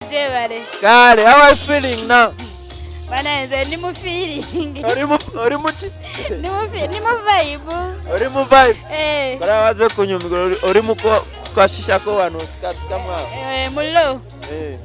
Gyebare. Kale, how are you feeling now? Bana nze ndi mu feeling. Ori mu ori mu ki? Ndi mu fe- ndi mu vibe. Ori mu vibe. Eh. Kora waze kunyumirwa ori- ori mu ko- kukashishako wano osikasikamu aho. Eh, mu low. Eh.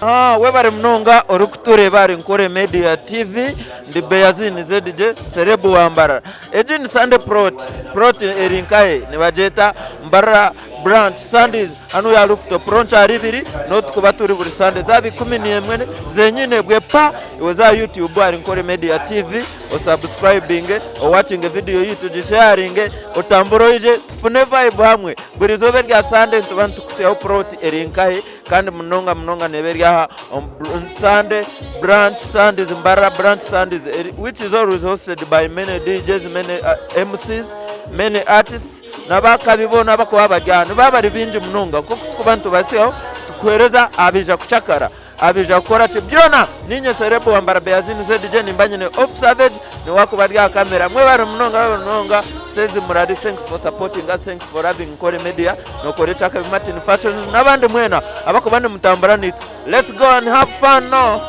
Ah, webare munonga orikutureeba ahari Nkore Media TV ndi Beyazin ZJ Serebu wa Mbarara. Egi ni Sunday Plot, plot eri nkahe nibagyeta Mbarara Branch Sundays hanu ya Rooftop Launch ahari ibiri niho tukuba turi buri Sunday zaba 11 zenyine bwe pa iwe za YouTube ahari Nkore Media TV osubscribinge owatchinge video yitu ogisharinge otambure oije tufune vibe hamwe buri izooba erya Sunday nituba nitukuteho plot eri nkahe Kandi munonga munonga neeba eri aha omu Sunday brunch Sundays Mbarara brunch Sundays eri which is always hosted by many DJs, many MCs, many artists n'abakabi boona abakuba bari aha nibaba bari baingi munonga nk'oku tukuba nitubatsigaho tukuheereza abaija kucakara abaija kukora ki byona niinye Celeb wa Mbarara Beyazin ZJ nimba nyine Off Savage niwe akuba ari aha kamera mwebare munonga mwebare munonga Sezi Murari thanks for supporting us thanks for loving Nkore Media Nokora ekyakabi Martin Fashions n'abandi mwena abakuba nimutambura naitwe. Let's go and have fun now.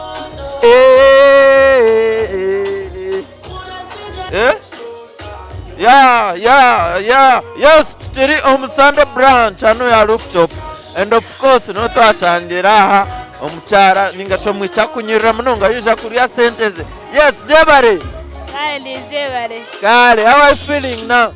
Eh, eh, eh. Yeah, yeah, yeah. Yes, turi omu Sunday brunch hanu ya rooftop. And of course, no twashangira aha omukyara ninga shi omwishiki akunyirira munonga yaija kurya sente ze. Yes, jebare. Kale, jebare. Kale, how are you feeling now?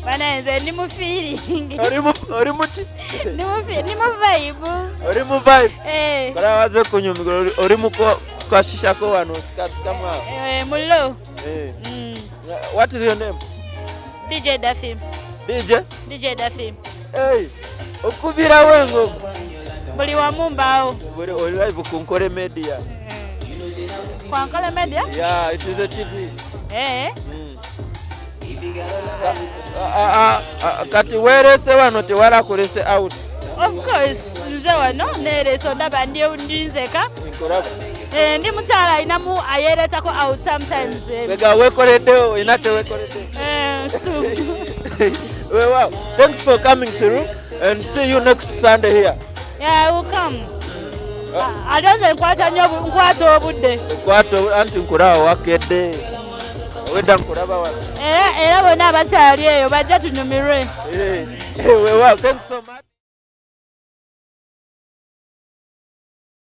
Bana nze ndi mu feeling. Ori mu ori mu ki? Ndi mu fe- ndi mu vibe. Ori mu vibe. Eh. Kora waze kunyumirwa ori- ori mu ko- kukashishako wano osikasikamu aho. Eh, mu low. Eh. Mm. What is your name? DJ Daffy. DJ? DJ Dafi. Hey, okubirawo engoma. Buli wamu mbaawo. Buli oli live ku Nkore Media. Kwa Nkore Media? Yeah, it is a TV. Eh. Kati weerese wano tewalakulese out. Of course, nze wano neerese ondaba ndi ndi nzeka. Nkuraba. Eh, ndi mukyala alinamu ayeeretako out sometimes. Eh. Bega wekoleddewo olina kyewekoleddewo. Eh, kituufu. Well, wow. Thanks for coming through and see you next Sunday here. Yeah, I will come. Ate nze nkwata nnyo nkwata obudde. Nkwata anti nkulaba wakedde. Obwedda nkulaba wano. Era era bonna abakyali eyo bajja tunyumirwe. Eh, eh, well, wow. Thanks so much.